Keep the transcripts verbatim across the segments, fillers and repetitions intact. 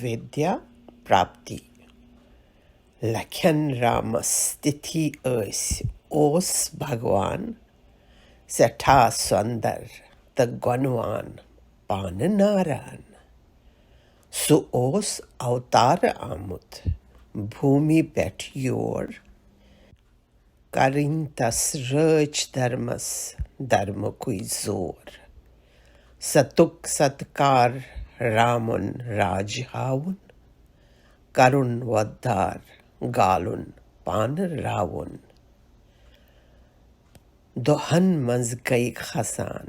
وِدیا پراپتی۔ لکھن رامس تِتھی ٲسۍ، اوس بھگوان سٮ۪ٹھاہ سۄندر تہٕ گۄنوان پانہٕ ناران۔ سُہ اوس اوتارٕ آمُت بھوٗمی پٮ۪ٹھ یور، کرٕنۍ تس رٲچھ دھرمس دھرمکُے زور۔ ستُک ستکار رامُن راج ہاوُن، کرُن وۄدار گالُن پانہٕ راوُن۔ دۄہن منٛز گٔے کھسان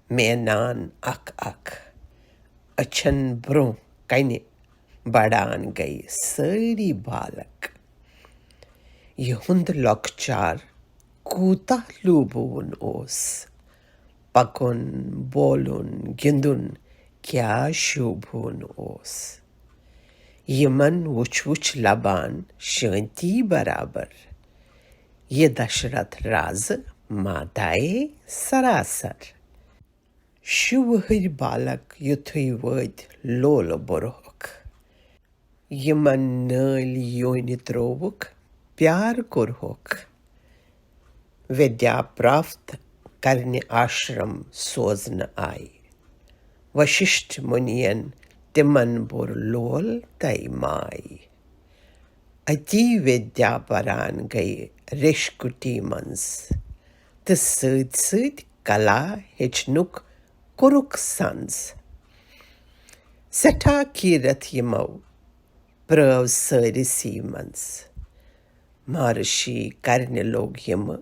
مینان اکھ اکھ، أچھن برٛونٛہہ کنہِ بڑان گٔے سٲری بالک۔ یِہُنٛد لۄکچار کوٗتاہ لوٗبوُن اوس، پکُن، بولُن، گِنٛدُن کیٛاہ شوٗبوُن اوس۔ یِمن وُچھ وُچھ لبان شٲنتی برابر، یہِ دشرتھ رازٕ ماتایے سراسر۔ شُوہٕرۍ بالک یُتھُے وٲتۍ لولہٕ برٛونٛہہ، یِمن نٲلۍ یونہِ ترووُکھ، پیار کوٚرہوکھ۔ ودیا پراپت کرنہِ آشرم سوزنہٕ آیہِ۔ وششٹھ مُنین تِمن بوٚر لول تہٕ ماے۔ اتی ودیا پران گٔیہِ ریشکُٹی منٛز، تہٕ سۭتۍ سۭتۍ کلا ہیٚچھنُک کوٚرُکھ سنز۔ سٮ۪ٹھاہ کیٖرتھ یِمو پرٲو سٲرِسٕے منٛز۔ مہرشی کرنہِ لوٚگ یِمہٕ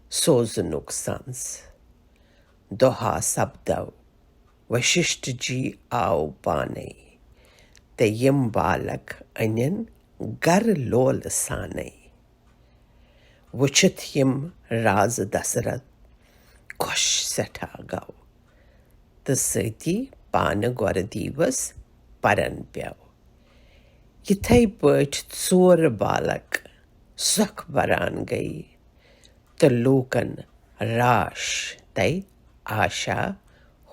سوزنُک سنز۔ دۄہا سپدو وششٹھ جی آو پانے، تہٕ یِم بالک أنِن گرٕ لولہٕ سانے۔ وُچھِتھ یِم راز دسرتھ خۄش سٮ۪ٹھاہ گوٚو، تہٕ سۭتی پانہٕ گۄرٕ دیٖوس پرن پیوٚو۔ یِتھے پٲٹھۍ ژور بالک سۄکھ بران گٔیہِ، تہٕ لوٗکن راش تہٕ آشا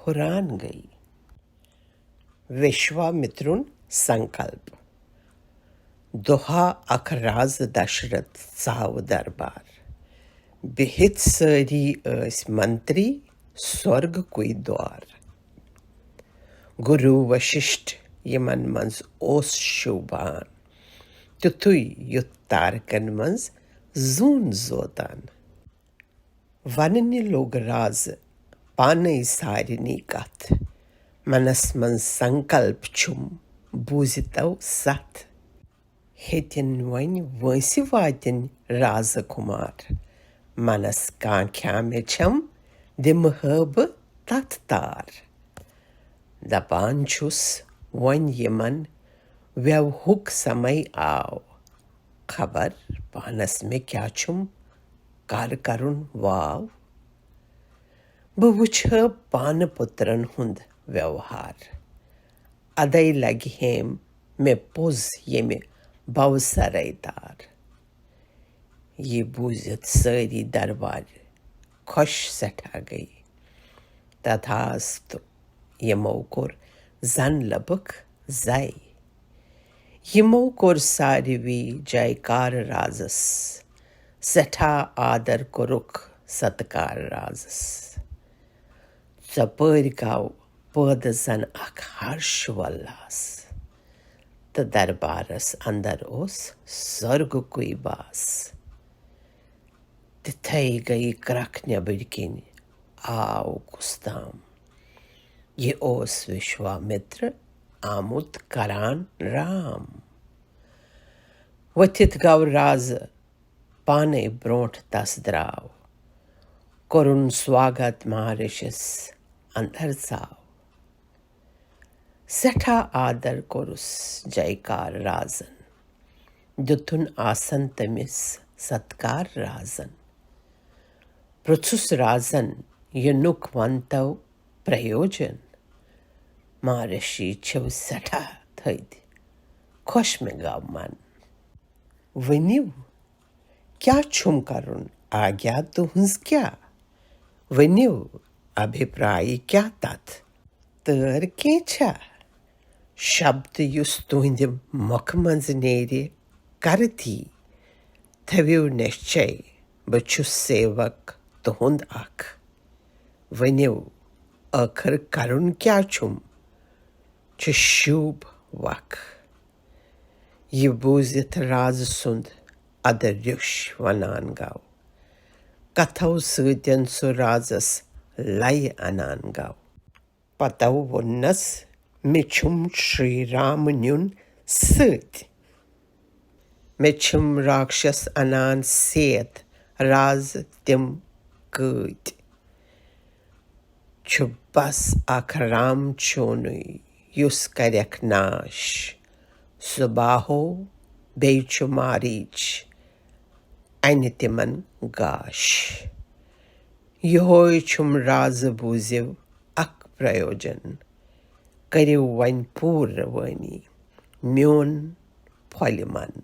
ہُران گٔیہِ۔ وشوامترُن سنکلپ۔ دۄہا اکھ راز دشرتھ ژاو دربار۔ بِہِتھ سٲری ٲسۍ منتری سۄرگہٕ کُے دوار۔ گُروٗ وششٹھ یِمن منٛز اوس شوٗبان، تیُتھُے یُتھ تارکن منٛز زوٗن زوتان۔ وننہِ لوٚگ رازٕ پانے سارنٕے کتھ، منس منٛز سنکلپ چھُم بوٗزِتو ستھ۔ ہیٚتِن وۄنۍ وٲنٛسہِ واتِن رازٕ خُمار، منس کانکھیا مےٚ چھم دِمہٕ ہا بہٕ تتھ تار۔ دپان چھُس وۄنۍ یِمن وٮ۪وہُک سمے آو، خبر پانس مےٚ کیٛاہ چھُم کر کرُن واو۔ بہٕ وٕچھِ ہا پانہٕ پُترن ہُنٛد ویوہار، ادے لگہِ ہیم مےٚ پوٚز ییٚمہِ بوسرے تار۔ یہِ بوٗزِتھ سٲری دربارِ خۄش سٮ۪ٹھاہ گٔیہِ۔ تتھاستُ یِمو کوٚر زن لبُک زے۔ یِمو کوٚر ساروی جیکار رازس، سٮ۪ٹھاہ آدر کوٚرُکھ ستکار رازس۔ ژۄپٲرۍ گوٚو پٲدٕ زن اکھ ہرش ولاس، تہٕ دربارس اندر اوس سۄرگُکُے باس۔ تِتھے گٔیہِ کرکھ نیبٕرۍ کِنۍ آو کُس تام۔ یہِ اوس وشوامتر آمُت کران رام۔ ؤتھِتھ گوٚو رازٕ پانے برونٛٹھ تس دراو۔ کوٚرُن سواگت مہارشِس اندر ژاو۔ سٮ۪ٹھاہ آدر کوٚرُس جیکار رازن، دیُتُن آسن تٔمِس ستکار رازن۔ پرٛژھُس رازن، یِنُک ونتو پرٛیوجن؟ مہارشی چھِو سٮ۪ٹھاہ تھٔدۍ، خۄش مےٚ گوٚو من۔ ؤنِو، کیٛاہ چھُم کرُن؟ آگیا تُہنٛز کیٛاہ؟ ؤنِو، ابھیپراے کیٛاہ تتھ؟ تٲر کینٛہہ چھا؟ شبد یُس تُہنٛدِ مۄکھٕ منٛزٕ نیرِ، کرٕ تی۔ تھٲوِو نِشچے، بہٕ چھُس سیوک تُہُنٛد اکھ۔ ؤنِو، ٲخٕر کرُن کیٛاہ چھُم؟ چھُ شوٗب وق۔ یہِ بوٗزِتھ رازٕ سُنٛد ادٕ ریوٚش ونان گوٚو۔ کتھو سۭتٮ۪ن سُہ رازس لَیہِ انان گوٚو۔ پتو ووٚننس، "مےٚ چھُم شری رام نیُن سۭتۍ۔ مےٚ چھِم راکشس انان سیت، راز تِم کۭتۍ۔ چھُ بس اکھ رام چونُے، یُس کرٮ۪کھ ناش۔ سُہ باہو، بیٚیہِ چھُ ماریچ، انہِ تِمن گاش۔ یِہوے چھُم رازٕ، بوٗزِو اکھ پرٛیوجن۔ کٔرِو وۄنۍ پوٗرٕ روٲنی میون پھۄلہِ من۔"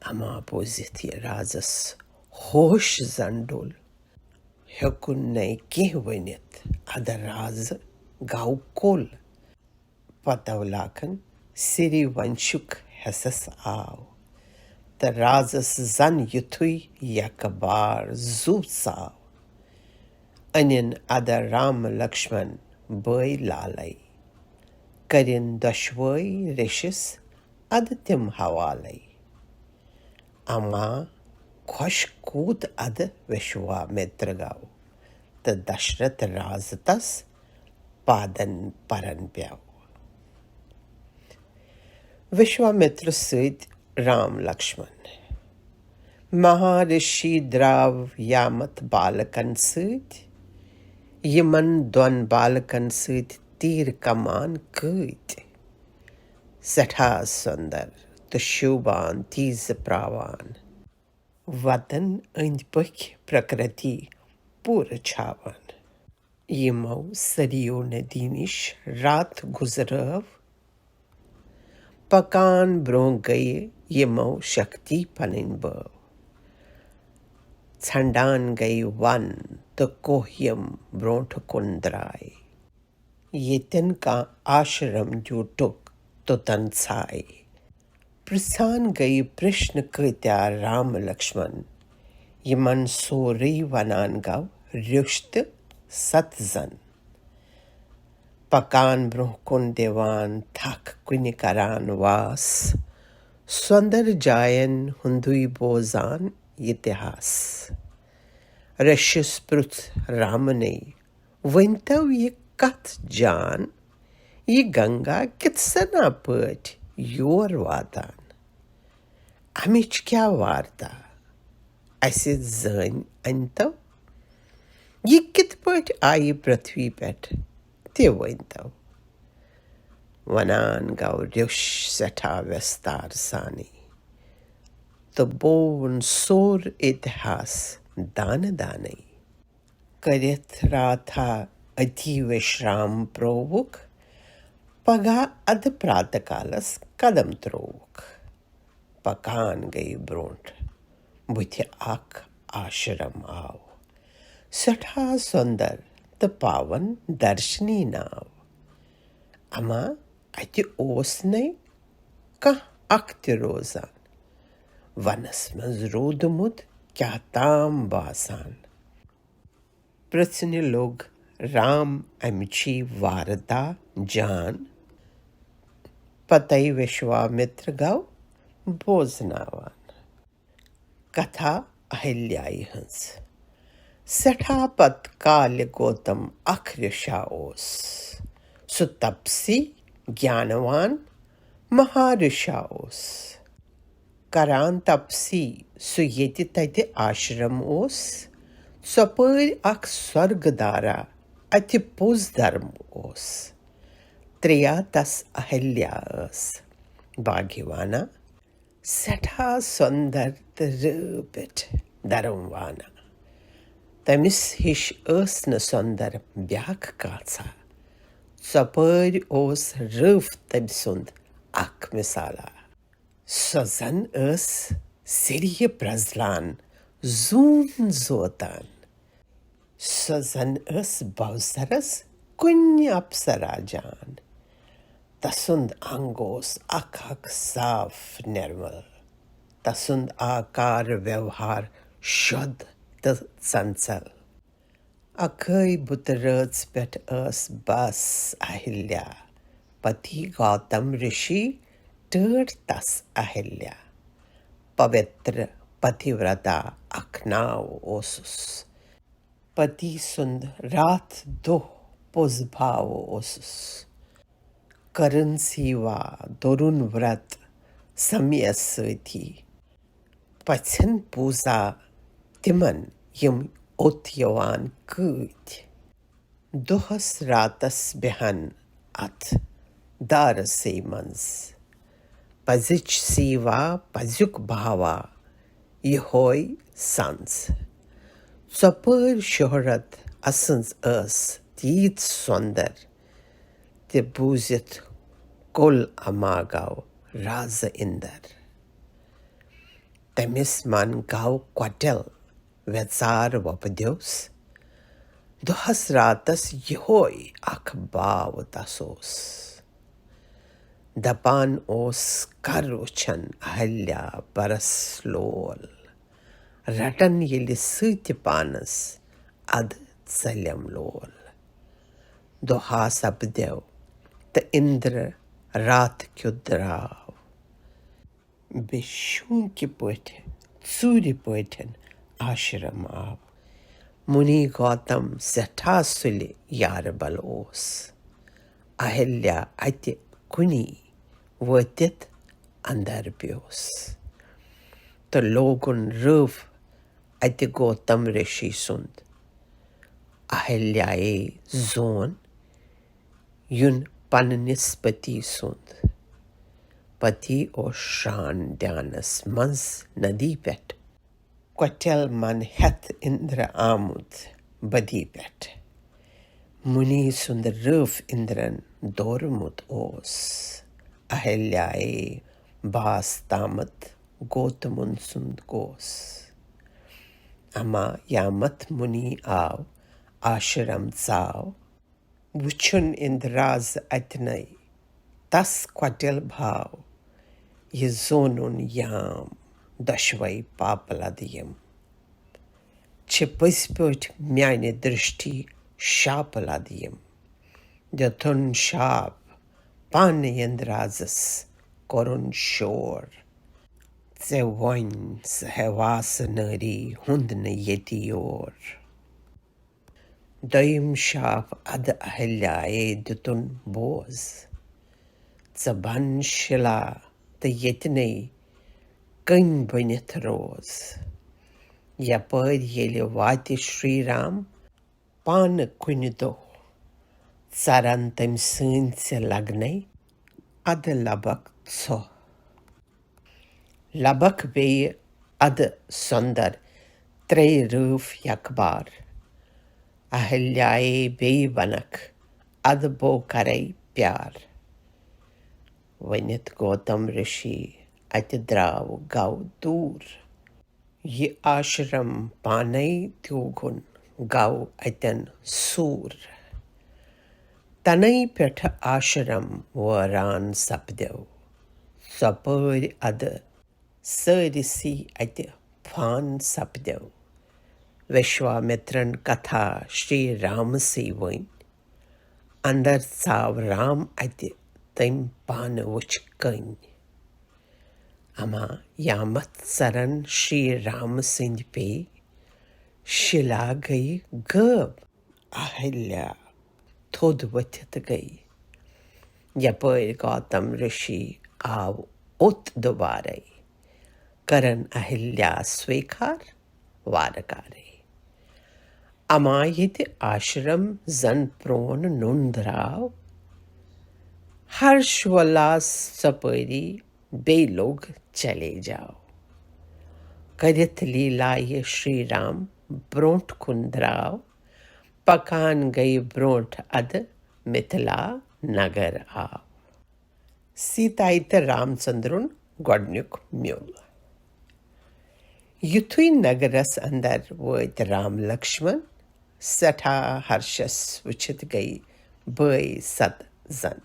اما بوٗزِتھ یہِ رازس ہوش زن ڈوٚل۔ ہیوٚکُن نے کینٛہہ ؤنِتھ، ادٕ رازٕ گوٚو کوٚل۔ پتو لاکھن سری ونشُک حصس آو، تہٕ رازس زن یُتھُے یکہٕ بار زُو ژاو۔ أنِن ادٕ رام لکشمن بٲے لالے، کٔرِن دۄشوے ریشِس ادٕ تِم حوالے۔ اما خۄش کوٗت ادٕ وشوامتر گوٚو، تہٕ دشرتھ راز تس پادن پرن پیوٚو۔ وشوامتر سۭتۍ رام لکشمن۔ مہارشی درٛاو یامتھ بالکن سۭتۍ، یِمن دۄن بالکن سۭتۍ تیٖر کمان کۭتۍ۔ سٮ۪ٹھاہ سۄندر تہٕ شوٗبان تیٖژٕ پراوان، وتن أنٛدۍ پٔکھۍ پرکرتی پوٗرٕ چھاوان۔ یِمو سریو ندی نِش راتھ گُزرٲو، پکان برٛونٛہہ گٔیہِ یِمو شکتی پنٕنۍ بٲو۔ ژھنڈان گٔیہِ ون تہٕ کوہ یِم برٛونٛٹھ کُن درٛاے۔ ییٚتٮ۪ن کانٛہہ آشرم جوٗٹُکھ توٚتن ژھاے۔ پرژھان گٔیہِ پرشن کۭتیاہ رام لکشمن، یِمن سورُے ونان گوٚو ریوٚش تہٕ ست زن۔ پکان برٛونٛہہ کُن دِوان تھکھ کُنہِ کران واس، سۄندر جاین ہُنٛدُے بوزان اتہاس۔ ریشِس پرُژھ رامنے، "ؤنۍتو یہِ کتھ جان، یہِ گنگا کِتھ سنا پٲٹھۍ یور واتان؟ امِچ کیٛاہ وارتا؟ اسہِ زٲنۍ أنۍتو۔ یہِ کِتھ پٲٹھۍ آیہِ پرتھوی پٮ۪ٹھ، تہِ ؤنۍتو۔" ونان گوٚو ریوٚش سٮ۪ٹھاہ وٮ۪ستار سانٕے، تہٕ بووُن سور اتہاس دانہٕ دانَے۔ کٔرِتھ راتھا أتی وشرام پرووُکھ، پگاہ ادٕ پرٛاتہٕ کالس قدم ترووُکھ۔ پکان گٔیہِ برٛونٛٹھ، بُتھِ اکھ آشرم آو، سٮ۪ٹھاہ سۄندر تہٕ پاون درشنی ناو۔ اما اتہِ اوس نے کانٛہہ اکھ تہِ روزان، ونس منٛز روٗدمُت کیٛاہ تام باسان۔ پرٛژھنہِ لوٚگ رام امچی وارتا جان۔ پتے وشوامتر گوٚو بوزناوان کتھا اہلیایہِ ہٕنٛز۔ سٮ۪ٹھاہ پتہٕ کالہِ گوتم اکھ رِشا اوس، سُہ تپسی گیانوان مہارِشا اوس۔ کران تپسی سُہ ییٚتہِ تتہِ آشرم اوس، ژۄپٲرۍ اکھ سۄرگہٕ دارا اتہِ پوٚز دھرم اوس۔ ترٛیٚیا تس اہلیا ٲس، باگیوانا، سٮ۪ٹھاہ سۄندر تہٕ رٲو پٮ۪ٹھ دھرم وانا۔ تٔمِس ہِش ٲس نہٕ سۄندر بیاکھ کانٛژھا۔ ژۄپٲرۍ اوس رٲو تٔمۍ سُنٛد اکھ مثالا۔ سۄ زن ٲس سریہِ پرزلان زوٗن زوتان۔ سۄ زن ٲس بوسرس کُنہِ اپسرا جان۔ تسُنٛد انگ اوس اکھ اکھ صاف نرمل۔ تسُنٛد آکار ویوہار شۄد تہٕ ژنژل۔ اکھے بُتہٕ رٲژ پٮ۪ٹھ ٲس بس اہلیا۔ پتی گوتم رشی ٹٲٹھ تس اہلیا۔ پوتر پتیورتا اکھ ناو اوسُس۔ پتی سُنٛد راتھ دۄہ پوٚز بھاو اوسُس۔ کرن سیوا، دورُن ورت سمیس سۭتی۔ پژھن پوزا تِمن یِم اوٚت یِوان کۭتۍ۔ دۄہس راتس بیہن اتھ دارسٕے منٛز۔ پزٕچ سیوا، پزیُک بھاوا، یِہوے سنٛز۔ ژۄپٲرۍ شہرت اسٕنٛز ٲس تیٖژ سۄندر، تہِ بوٗزِتھ کُل اما گو رازٕ اِندر۔ تٔمِس من گو کۄٹٮ۪ل وٮ۪ژار وۄپدیوس۔ دۄہس راتس یِہوے اکھ باو تس اوس۔ دپان اوس، کر وٕچھن اہلیا برس لول۔ رٹن ییٚلہِ سۭتۍ پانس ادٕ ژلیم لول۔ دۄہا سپدیو تہٕ اِندرٕ راتھ کیُتھ درٛاو۔ بیٚیہِ شوٗنٛکہِ پٲٹھۍ، ژوٗرِ پٲٹھۍ آشرم آو۔ مُنی گوتم سٮ۪ٹھاہ سُلہِ یارٕ بل اوس۔ اہلیا اتہِ کُنی وٲتِتھ اندر پیوس۔ تہٕ لوگُن رٲو اتہِ گوتم رشی سُنٛد۔ اہلیایے زون یُن پننِس پتی سُنٛد۔ پتی اوس شران دھیانس منٛز ندی پٮ۪ٹھ۔ کۄٹٮ۪ل من ہٮ۪تھ اِندرٕ آمُت بدی پٮ۪ٹھ۔ مُنی سُنٛد رٲو اِندرن دورمُت اوس۔ اہلیایے باس تامتھ گوتمُن سُنٛد گوس۔ اما یامتھ مُنی آو آشرم ژاو۔ وُچھُن اِندراز اتنَے، تس کۄٹٮ۪ل بھاو، یہِ زونُن یام دۄشوے پاپہٕ لدٕ یِم۔ چھِ پٔزۍ پٲٹھۍ میانہِ درشٹی شاپہٕ لدٕ یِم۔ دِتُن شاپ پانہٕ اِندرازس، کوٚرُن شور۔ ژےٚ وۄنۍ سُہ ہے واسہٕ نٲری ہُنٛد نہٕ ییٚتہِ یور۔ دوٚیِم شاپ ادٕ اہلیایے دِتُن بوز۔ ژٕ بن شِلا تہٕ ییٚتنَے کٔنۍ بٔنِتھ روز۔ یپٲرۍ ییٚلہِ واتہِ شری رام پانہٕ کُنہِ دۄہ، ژرن تٔمۍ سٕنٛدۍ ژےٚ لگنے ادٕ لبک ژھۄ۔ لبکھ بیٚیہِ ادٕ سۄندر ترٛیٚیہِ رٲو یکبار۔ اہلیایے بیٚیہِ ونکھ ادٕ بو کرے پیار۔ ؤنِتھ گوتم رشی اتہِ درٛاو گو دوٗر۔ یہِ آشرم پانے تیوگُن گو اتٮ۪ن سوٗر۔ تنے پٮ۪ٹھٕ آشرم وٲران سپدیو۔ ژۄپٲرۍ ادٕ سٲرِسٕے اتہِ فان سپدیو۔ وشوامترن کتھا شری رامسٕے ؤنۍ۔ اندر ژاو رام اتہِ تٔمۍ پانہٕ وٕچھ کٔنۍ۔ اما یامتھ ژرن شری رام سٕنٛدۍ پیٚیہِ، شِلا گٔیہِ غٲب۔ اہلیا تھوٚد ؤتھِتھ گٔیہِ۔ یپٲرۍ گوتم رشی آو اوٚت دُبارے، کرن اہلیا سویکار وارٕ کارے۔ اما ییٚتہِ آشرم زن پرون نوٚن درٛاو، ہرش ولاس ژۄپٲری بیٚیہِ لوٚگ چلے جاو۔ کٔرِتھ لیلایہِ شری رام برونٛٹھ کُن درٛاو، پکان گٔیہِ برونٛٹھ ادٕ مِتھلا نگر آو۔ سیتایہِ تہٕ رامچندرُن گۄڈنیُک میُل۔ یُتھُے نگرس اندر وٲتۍ رام لکشمن، سٮ۪ٹھاہ ہرشس وٕچھِتھ گٔیہِ بٲے ست زن۔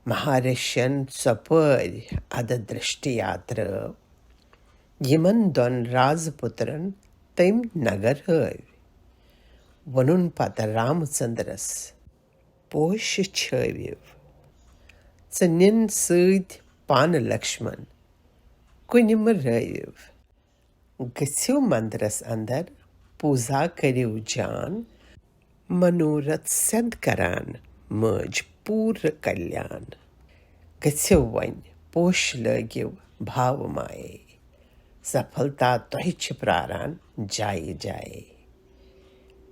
مہارشین ژۄپٲرۍ ادٕ درشٹیا ترٲو، یِمن دۄن رازپُترن تٔمۍ نگر ہٲوۍ۔ ووٚنُن پتہٕ رامچندرس، "پوشہِ چھٲوِو، ژٕ نِن سۭتۍ پانہٕ لکشمن، کُنہِ مہٕ رٲوِو۔ گٔژھِو مندرس اندر، پوٗزا کٔرِو جان، منوٗرتھ سِدھ کران مٲج پوٗرٕ کلیان۔ گٔژھِو وۄنۍ پوش لٲگِو بھاوٕ مایے، سفلتا تۄہہِ چھِ پراران جایہِ جایہِ۔"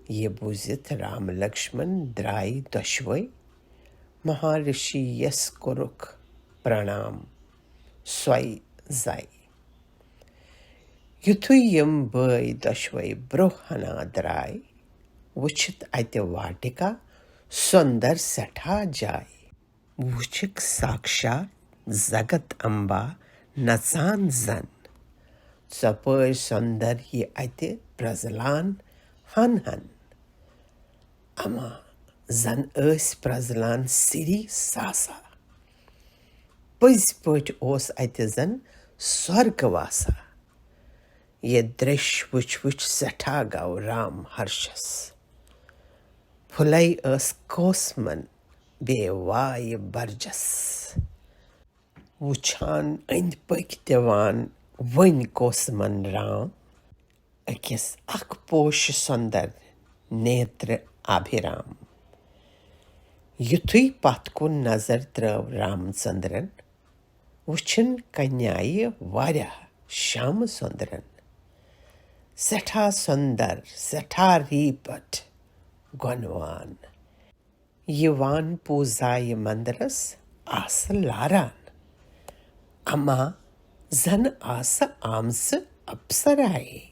یہِ بوٗزِتھ رام لکشمن درٛاے دۄشوے۔ مہارشی یس کوٚرُکھ پرنام سۄے زَے۔ یُتھُے یِم بٲے دۄشوے برٛونٛہہ ہنا درٛاے، وُچھِتھ اَتہِ واٹِکا سۄندر سٮ۪ٹھاہ جاے۔ وُچھِکھ ساکشات زگت امبا نژان زن، ژۄپٲرۍ سۄندر یہِ اَتہِ پرٛزلان ہن ہن۔ اما زن ٲسۍ پرٛزلان سِری ساسا۔ پٔزۍ پٲٹھۍ اوس اَتہِ زن سۄرگہٕ واسا۔ یہِ درٛشۍ وٕچھ وٕچھ سٮ۪ٹھاہ گوٚو رام ہرشس۔ پھُلے ٲس کوسمن بے وایہِ برجس۔ وٕچھان أنٛدۍ پٔکۍ دِوان وۄنۍ کوسمن رام، أکِس اکھ پوشہٕ سۄندر نیترٕ آبھرام۔ یُتھُے پتھ کُن نظر ترٲو رامچندرن، وٕچھِن کنیایہِ واریاہ شامہٕ سۄندرن۔ سٮ۪ٹھاہ سۄندر، سٮ۪ٹھاہ ریٖپٹھ گۄنوان۔ یِوان پوٗزایہِ مندرس آسہٕ لاران۔ اما زن آسہٕ آمژٕ اپسرایے،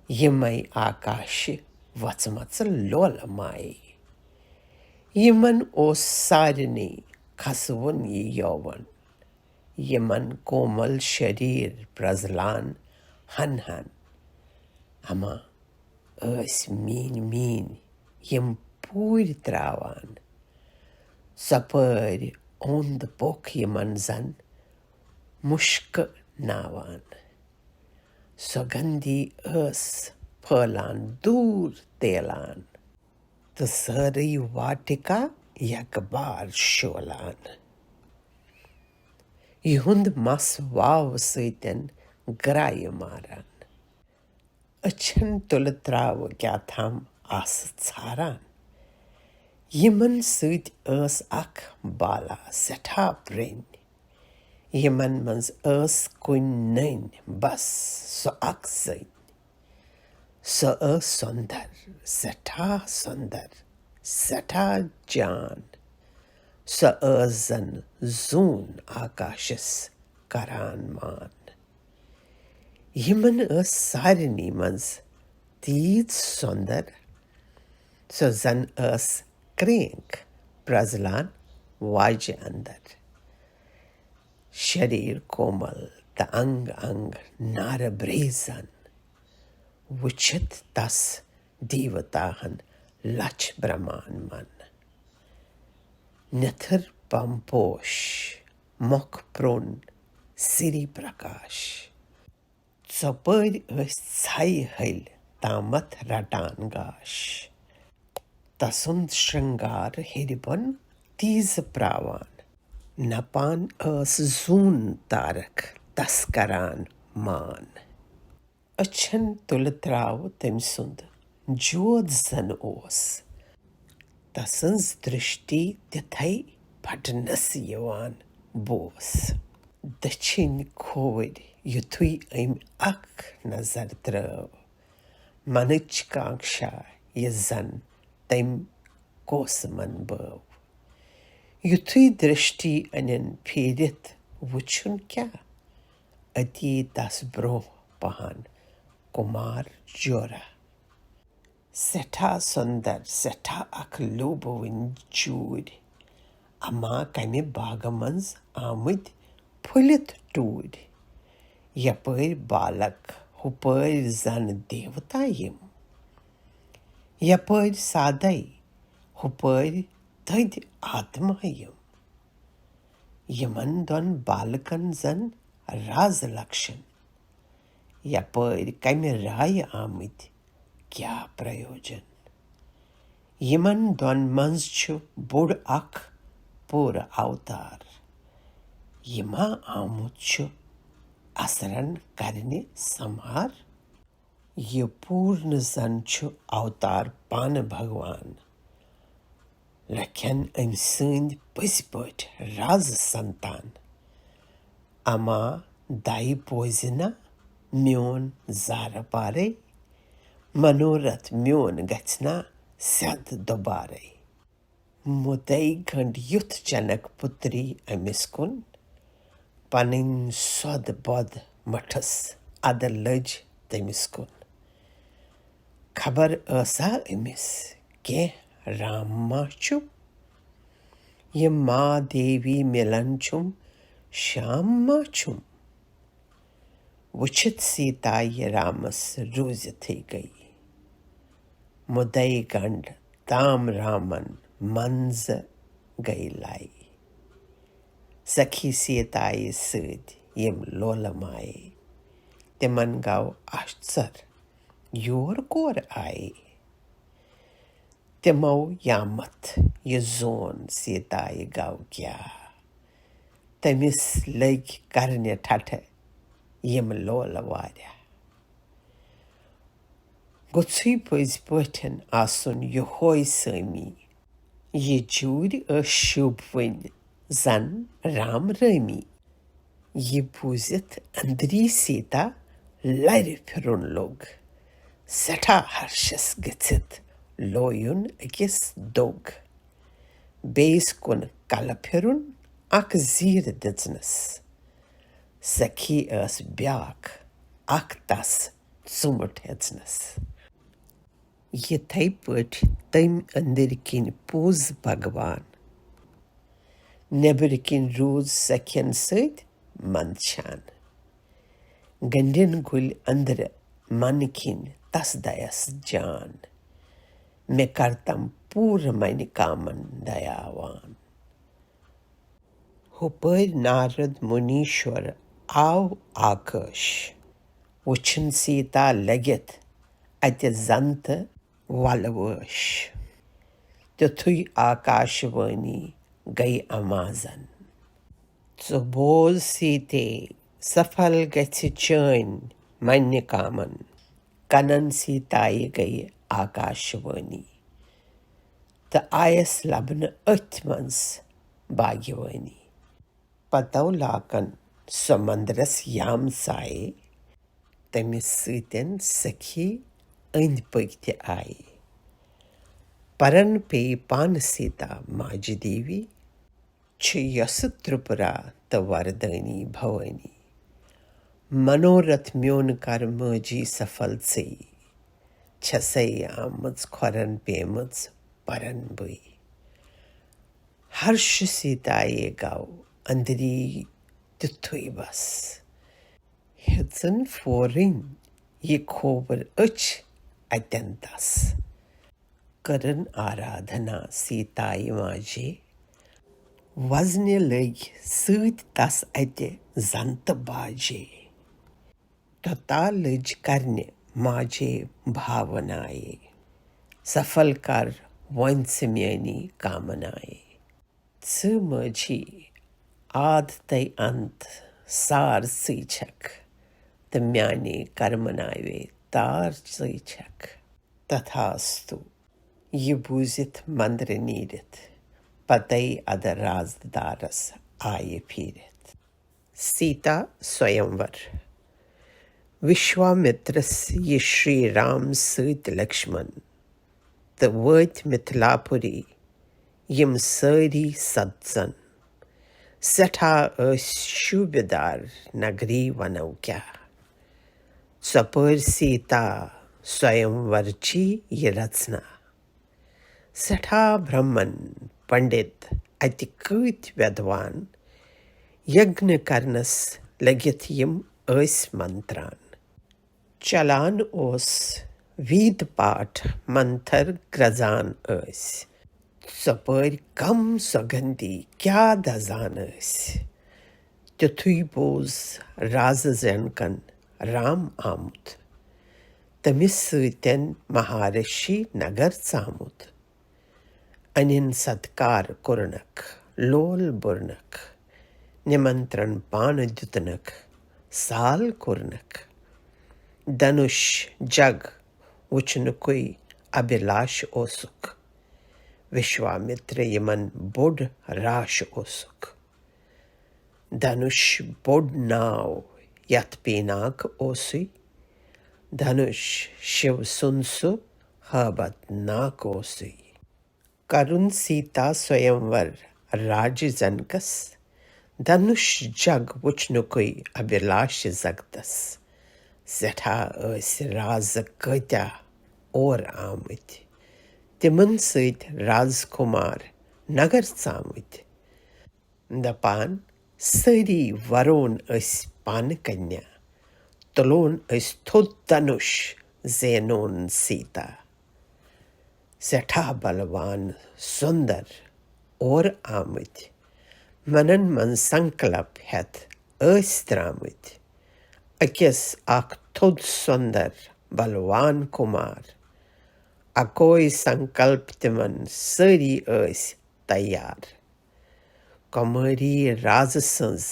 یِمے آکاشہِ وژھمژٕ لولہٕ مایے۔ یِمن اوس سارنٕے کھسوُن یہِ یووُن، یِمن کومل شریٖر پرٛزلان ہن ہن۔ اما ٲسۍ میٖنۍ میٖنۍ یِم پوٗرۍ ترٛاوان، ژۄپٲرۍ اوٚنٛد پوٚکھ یِمن زن مُشکہٕ ناوان۔ سۄ گندی ٲس پھٲلان دوٗر تیلان، تہٕ سٲرٕے واٹِکا یکبار شولان۔ یِہُنٛد مس واو سۭتٮ۪ن گرایہِ ماران۔ أچھن تُلہٕ ترٛاوٕ کیٛاہ تھام آسہٕ ژھاران۔ یِمن سۭتۍ ٲس اکھ بالا سٮ۪ٹھاہ پرٛنۍ۔ یِمن منٛز ٲس کُنۍ نٔنۍ بس سۄ اکھ زٔنۍ۔ سۄ ٲس سۄندر، سٮ۪ٹھاہ سۄندر، سٮ۪ٹھاہ جان۔ سۄ ٲس زن زوٗن آکاشس کران مان۔ یِمن ٲس سارنٕے منٛز تیٖژ سۄندر، سۄ زن ٲس کرٛینٛکھ پرٛزلان واجہِ اندر۔ شریٖر کومل تہٕ انگ انگ نارٕ بریزن، وُچھِتھ تس دیوتاہن لچھ برمان من۔ نِتھٕر پمپوش، مۄکھ پرٛون سِری پرٛکاش۔ ژۄپٲرۍ ٲسۍ ژھَیہِ ۂلۍ تامَتھ رَٹان گاش۔ تَسُنٛد شرٛنٛگار ہیٚرِ بۄن تیٖزٕ پرٛاوان۔ نَپان ٲس زوٗن تارَکھ تَس کَران مان۔ أچھَن تُلہٕ ترٛاوٕ تٔمۍ سُنٛد جود زَن اوس۔ تسٕنٛز درشٹی تِتھے پھٹنس یِوان بوس۔ دٔچھِنۍ کھووٕرۍ یُتھُے أمۍ اکھ نظر ترٲو، منٕچ کانکشا یہِ زن تٔمۍ کوسہٕ من بٲو۔ یُتھُے درشٹی أنِن پھیٖرِتھ وُچھُن کیٛاہ، أتی تس برونٛہہ پہن کُمار جورا۔ سٮ۪ٹھاہ سۄندر، سٮ۪ٹھاہ اکھ لوٗبوٕنۍ جوٗرۍ۔ اما کمہِ باغہٕ منٛز آمٕتۍ پھٔلِتھ ٹوٗرۍ۔ یپٲرۍ بالک، ہُپٲرۍ زن دیوتا یِم۔ یپٲرۍ سادے، ہُپٲرۍ تٔدۍ آتما یِم۔ یِمن دۄن بالکن زن راز لکشن۔ یپٲرۍ کمہِ رایہِ آمٕتۍ، کیٛاہ پرٛیوجن؟ یِمن دۄن منٛز چھُ بوٚڑ اکھ پوٗرٕ اوتار۔ یہِ ما آمُت چھُ اثرن کرنہِ سمار؟ یہِ پوٗرنہٕ زن چھُ اوتار پانہٕ بھگوان۔ لکھن أمۍ سٕنٛدۍ پٔزۍ پٲٹھۍ رازٕ سنتان۔ اما دایہِ پوزِ نا میون زارٕ پارے، منورتھ میون گژھِ نا سیٚد دوبارے۔ مُدے گنڈ یُتھ جنک پُتری أمِس کُن، پنٕنۍ سۄد بۄد مٔٹھٕس ادٕ لٔج تٔمِس کُن۔ خبر ٲسا أمِس کینٛہہ رام ما چھُ؟ یہِ ما دیوی مِلن چھُم، شام ما چھُم؟ وٕچھِتھ سیتایہِ رامس روٗزِتھٕے گٔیہِ۔ مُدے گنڈ تام رامن منٛزٕ گٔیہِ لے۔ سخی سیتایہِ سۭتۍ یِم لولہٕ مایہِ، تِمن گوٚو اَشژر یور کور آیہِ۔ تِمو یامتھ یہِ زون سیتایہِ گوٚو کیٛاہ، تٔمِس لٔگۍ کرنہِ ٹھٹھٕ یِم لولہٕ واریاہ۔ گوٚژھُے پٔزۍ پٲٹھۍ آسُن یِہوے سٲمی۔ یہِ جوٗرۍ ٲس شوٗبوٕنۍ زن رام رٲمی۔ یہِ بوٗزِتھ أنٛدری سیتا لرِ پھِرُن لوٚگ۔ سٮ۪ٹھاہ ہرشس گٔژھِتھ لویُن أکِس دوٚگ۔ بیٚیِس کُن کلہٕ پھِرُن اکھ زیٖر دِژنس۔ سخی ٲس بیٛاکھ اکھ تس ژوٗنٛٹھ ہیژنس۔ یِتھے پٲٹھۍ تٔمۍ أنٛدٕرۍ کِنۍ پوٚز بھگوان۔ نیٚبٕرۍ کِنۍ روٗز سخین سۭتۍ منٛدچھان۔ گنڈٮ۪ن گُلۍ أنٛدرٕ من کِنۍ تس دَیس جان۔ مےٚ کرتم پوٗرٕ منہِ کامن دیاوان۔ ہُپٲرۍ نارد مُنیٖشور آو آکٲش۔ وُچھُن سیتا لٔگِتھ اَتہِ زنتہٕ وَلہٕ وٲش۔ تیُتھُے آکاشوٲنی گٔے آمازن۔ ژٕ بوز سیتے، سفل گژھِ چٲنۍ منہِ کامن۔ کنن سیتایہِ گٔیہِ آکاشوٲنی تہٕ آیس لبنہٕ أتھۍ منٛز باگیوٲنی۔ پتو لاکن سۄ مندرس یام سایہِ، تٔمِس سۭتٮ۪ن سخی أنٛدۍ پٔکۍ تہِ آیہِ۔ پرن پیٚیہِ پانہٕ سیتا ماجہِ دیوی، چھِ یۄسہٕ ترٛپرا تہٕ وردٲنی بھوٲنی۔ منورتھ میون کر مٲجی سفل ژٕے، چھسے آمٕژ کھۄرن پیمٕژ پرن بٕے۔ ہرش سیتایے گوٚو أنٛدری تیُتھُے بس۔ ہیژٕن پھورٕنۍ یہِ کھووُر أچھ اتٮ۪ن تس۔ کٔرٕن آرادھنا سیتایہِ ماجے۔ وزنہِ لٔگۍ سۭتۍ تس اتہِ زنتہٕ باجے۔ توٚتا لٔج کرنہِ ماجے بھاونایے۔ سفل کر وۄنۍ ژٕ میٲنی کامنایے۔ ژٕ مٲجی آد تَے انت سار ژٕے چھکھ، تہٕ میانے کرمہٕ ناوے تار ژٕے چھکھ۔ تتھاستو۔ یہِ بوٗزِتھ مندرٕ نیٖرِتھ پتے ادٕ رازدارس آیہِ پھیٖرِتھ۔ سیتا سویمور۔ وشوامترس یہِ شری رام سۭتۍ لکشمن تہٕ وٲتۍ متھلاپوری یِم سٲری سدژن۔ سٮ۪ٹھاہ ٲسۍ شوٗبِدار نگری ونو کیٛاہ۔ ژۄپٲرۍ سیتا سویمورچی یہِ رژنا۔ سٮ۪ٹھاہ برہمن پنڈت اتہِ کۭتۍ ویدوان یگنہٕ کرنس لٔگِتھ یِم ٲسۍ منتران۔ چلان اوس وید پاٹھ منتر گرزان ٲسۍ۔ ژۄپٲرۍ کم سۄگندی کیٛاہ دزان ٲسۍ۔ تیُتھُے بوز رازٕ زینکن رام آمُت۔ تٔمِس سۭتٮ۪ن مہارشی نگر ژامُت۔ انِن ستکار کوٚرنکھ، لول بوٚرنکھ، نمنترن پانہٕ دیُتنکھ، سال کوٚرنکھ۔ دھنوش جگ وُچھنُکُے ابھیلاش اوسُکھ۔ وشوامتر یِمن بوٚڑ راش اوسُکھ۔ دھنوش بوٚڑ ناو یتھ پیناک اوسُے۔ دھنوش شِو سُنٛد سُہ ہٲبت ناک اوسُے۔ کرُن سیتا سویمور راجہِ جنکس۔ دھنوش جگ وُچھنُکُے ابھیلاش زگتس۔ سٮ۪ٹھاہ ٲسۍ رازٕ کۭتیاہ اور آمٕتۍ۔ تِمن سۭتۍ راز کمار نگر ژامٕتۍ۔ دپان، سٲری ورون أسۍ پانہٕ کنیا، تُلون أسۍ تھوٚد دھنوش، زینون سیتا۔ سٮ۪ٹھاہ بلوان سُندر اور آمٕتۍ، منن منٛز سنکلپ ہٮ۪تھ ٲسۍ درٛامٕتۍ۔ أکِس اکھ تھوٚد سُندر بلوان کمار، اکوے سنکلپ تِمن سٲری ٲسۍ تیار۔ کمٲری رازٕ سٕنٛز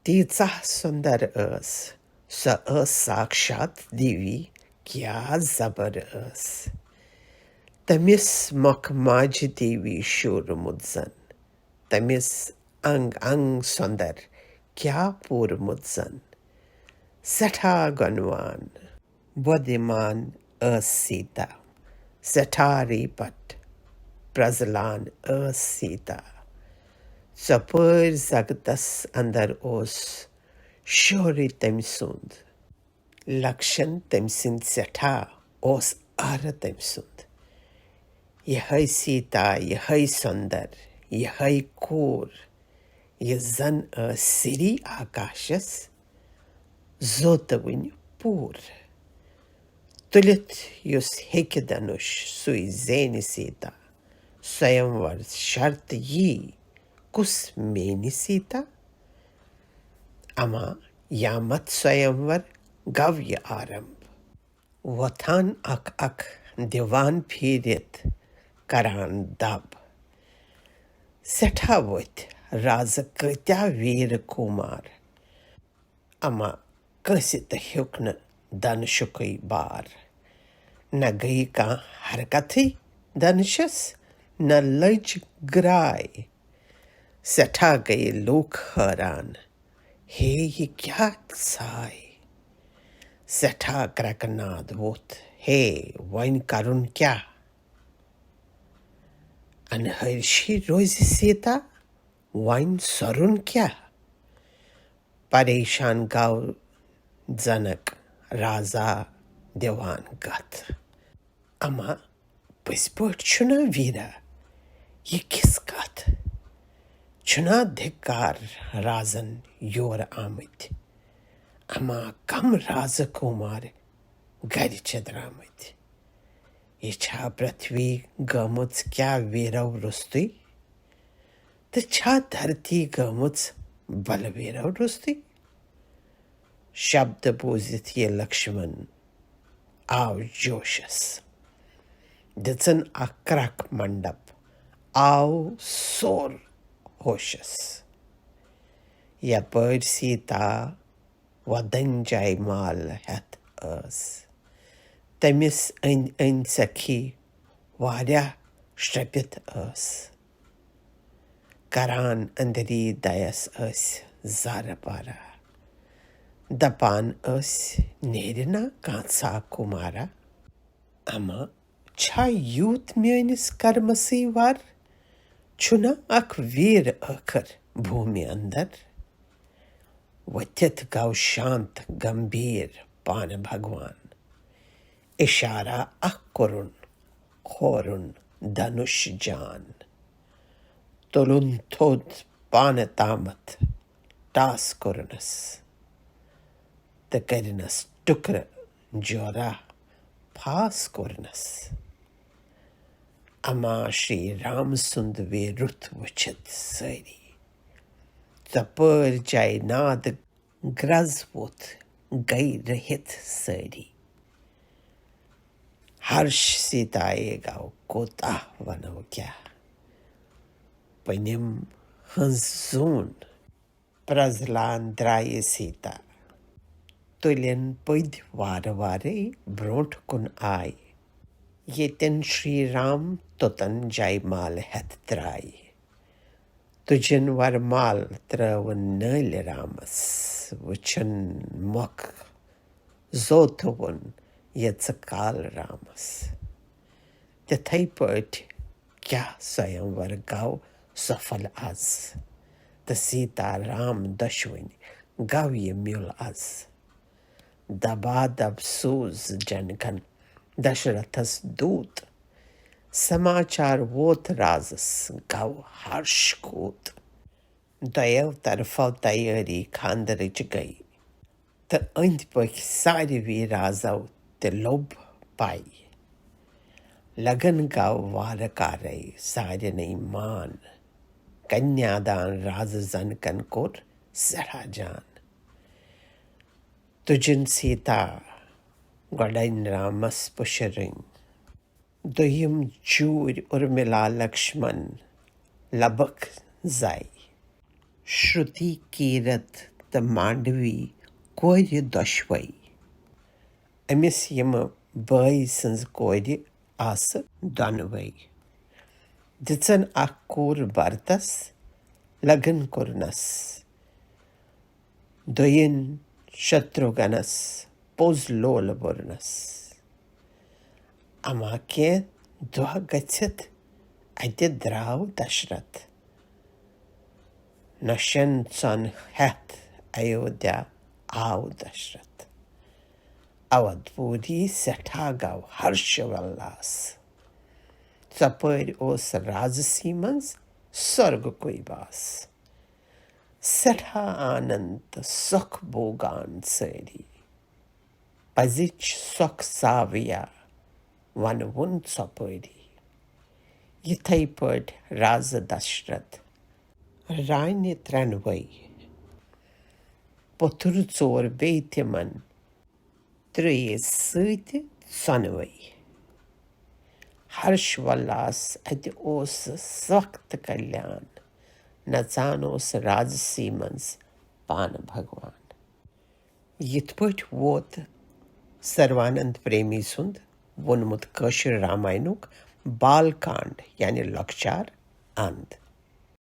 تیٖژاہ سُندر ٲس، سۄ ٲس ساکشات دیوی، کیٛاہ زبر ٲس۔ تٔمِس مۄکھ ماجہِ دیوی شوٗرمُت زن، تٔمِس انگ انگ سُندر کیٛاہ پوٗرمُت زن۔ سٮ۪ٹھاہ گۄنوان بودیمان ٲس سیتا، سٮ۪ٹھاہ ریٖپٹ پرٛزلان ٲس سیتا۔ ژۄپٲرۍ زگتس اندر اوس شورٕے تٔمۍ سُنٛد، لکشن تٔمۍ سٕنٛدۍ سٮ۪ٹھاہ، اوس آرٕ تٔمۍ سُنٛد۔ یِہے سیتا، یِہے سُندر، یِہے کوٗر، یہِ زن ٲس سری آکاشس زوتوٕنۍ پوٗر۔ تُلِتھ یُس ہیٚکہِ دھنوش، سُے زینہِ سیتا۔ سویمور شرط یی، کُس مینہِ سیتا؟ اما یامت سویمور گوٚو یہِ آرمب۔ وۄتھان اکھ اکھ دِوان پھیٖرِتھ کران دب۔ سٮ۪ٹھاہ ؤتھۍ رازٕ کۭتیاہ ویٖر کُمار۔ اما کٲنٛسہِ تہِ ہیوٚک نہٕ دھنشُکُے بار۔ نہ گٔیہِ کانٛہہ حرکتھٕے دھنشس، نہ لٔج گراے۔ سٮ۪ٹھاہ گٔیہِ لوٗکھ حٲران، ہے، یہِ کیٛاہ ژھاے؟ سٮ۪ٹھاہ کرٛٮ۪کہٕ ناد ووٚتھ، ہے، وۄنۍ کرُن کیٛاہ؟ انہرشی روزِ سیتا، وۄنۍ سۄرُن کیٛاہ؟ پریشان گوٚو زنک رازا دِوان کتھ۔ اما پٔزۍ پٲٹھۍ چھُنا ویرا یہِ کِژھ کتھ؟ چھُنا دھکار رازن یور آمٕتۍ؟ اما کم رازٕ کُمار گرِ چھِ درامٕتۍ؟ یہِ چھا پرتھوی گٔمٕژ کیٛاہ ویرو روٚستُے؟ تہٕ چھا دھرتی گٔمٕژ بلہٕ ویرو روٚستُے؟ شبدٕ بوٗزِتھ یہِ لکشمن آو جوشس۔ دِژٕن اکھ کرٛکھ منڈپ، آو سوٚر ہوشس۔ یپٲرۍ سیتا وۄدنۍ جاے مال ہٮ۪تھ ٲس۔ تٔمِس أنٛدۍ أنٛدۍ سخی واریاہ شرٛپِتھ ٲس۔ کران أنٛدری دَیَس ٲسۍ زارٕ پارا۔ دَپان ٲسۍ، "نیرِ نا کانٛژھا کُمارا؟" اما چھا یوٗت میٲنِس کرمسٕے وار؟ چھُنا اکھ ویٖر ٲخٕر بھوٗمہِ اندر؟ ؤتھِتھ گوٚو شانت گمبھیر پانہٕ بھگوان۔ اِشارہ اکھ کوٚرُن، کھورُن دھنُش جان۔ تُلُن تھوٚد پانہٕ تامتھ ٹاس کوٚرنس۔ تہٕ کٔرنس ٹُکرٕ جورا پھاس کوٚرنس۔ اما شری رام سُنٛد ویٖرُت وٕچھِتھ سٲری۔ ژۄپٲرۍ جاے ناد گرٛز ووٚتھ گٔے رٔہِتھ سٲری۔ ہرش سیتایے گوٚو کوتاہ وَنو کیٛاہ، پٔنِم ہٕنٛز زوٗن پرٛزلان درٛایہِ سیتا۔ تُلِن پٔدۍ وارٕ وارَے برٛونٛٹھ کُن آیہِ۔ ییٚتٮ۪ن شری رام توٚتَن جاے مال ہٮ۪تھ درٛایہِ۔ تُجِن وَرمال ترٲوٕن نٲلۍ رامَس۔ وٕچھُن مۄکھ زوتھوُن یہِ ژٕ کال رامَس۔ تِتھَے پٲٹھۍ کیٛاہ سۄیمور گوٚو سفل آز، تہٕ سیتا رام دۄشوٕنۍ گوٚو یہِ میُل آز۔ دبا دب سوٗز جنکن دشرتھس دوٗت۔ سماچار ووت رازس، گوٚو ہرش کوٗت۔ دۄیو طرفو تیٲری خاندرٕچ گٔے، تہٕ أنٛدۍ پٔکۍ ساروی رازو تہِ لوٚب پَے۔ لگن گوٚو وارٕ کارے سارنٕے مان۔ کنیادان رازٕ زنکن کوٚر سٮ۪ٹھاہ جان۔ تُجِن سیتا گۄڈَے رامس پُشرٕنۍ۔ دوٚیِم جوٗرۍ اُرمِلا لکشمن لبک زاے۔ شرُتی کیٖرت تہٕ مانڈوی کورِ دۄشوے۔ أمِس یِمہٕ بٲے سٕنٛز کورِ آسہٕ دۄنوَے۔ دِژن اکھ کوٗر بھرتس، لگن کوٚرنس۔ دوٚیِن شتروگنس پوٚز لول بوٚرنس۔ اما کینٛہہ دۄہ گٔژھِتھ اَتہِ درٛاو دشرتھ۔ نۄشن ژۄن ہٮ۪تھ ایودھیا آو دشرتھ۔ اودھ پوٗری سٮ۪ٹھاہ گوٚو ہرش ولاس۔ ژۄپٲرۍ اوس رازسی منٛز سۄرگہٕ کُے باس۔ سٮ۪ٹھاہ آنند تہٕ سۄکھ بوگان سٲری۔ پزِچ سۄکھ ساویا ونوُن ژۄپٲری۔ یِتھے پٲٹھۍ رازٕ دشرتھ رانہِ ترٛٮ۪نوَے۔ پوٚتُر ژور بیٚیہِ تِمن، ترٛٲیِس سۭتۍ ژۄنوَے۔ ہرش ولاس اَتہِ اوس سخت کلیان، نژان اوس رازسی منٛز پانہٕ بھگوان۔ یِتھ پٲٹھۍ ووت سروانند پریمی سُنٛد ووٚنمُت کٲشِر راماینُک بال کانڈ یعنی لۄکچار اند۔